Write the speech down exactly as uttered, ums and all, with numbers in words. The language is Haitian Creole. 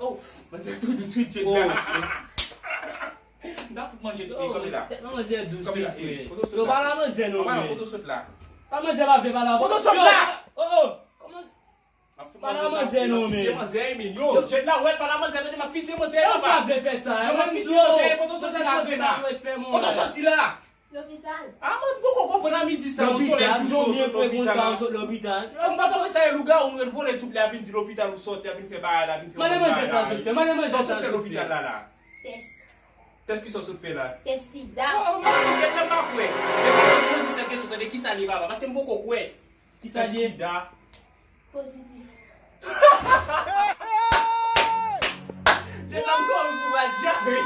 Oh, manzè tou dous wi, Djed la. M ta fout manje tou, kanpe la. Tèt manzè dous wi, frè. Yo, pa la manzè non, men. Kote w sot la? Pa manzè pa vle pale avè w. Kote w sot la? Oh, oh. Kòman? M ap fout manzè sa. Pa la manzè non, men. M ap fizye manzè, men yo, Djed la, wè, pa la manzè, tande, m ap fizye manzè. Yo pa vle fè sa. Yo, m ap fizye manzè, kote w sot la, Grena? Kote w soti la? Lopital. Ah, mwen poko konprann a midi sa, yon solèy tou cho sot lopital la. Lopital. Yo, m pa t wè sa, e lougawou nou vole tout lè, ap vin di lopital ou soti, ap vin fè bagay la, vin fè bagay la. Mande manzè sa sot fè, mande manzè sa sot fè lopital la la. Tès. Tès ki sa w sot fè la? Tès sida. Oh, oh, mwen sou tèt nan pa kwè. Tèt nan pa kwè, se sèl kesyon, tande, kisa li ye papa? Paske m poko kwè. Ki sa l ye? Sida. Pozitif. Jennonm sa ou pou bat dyare.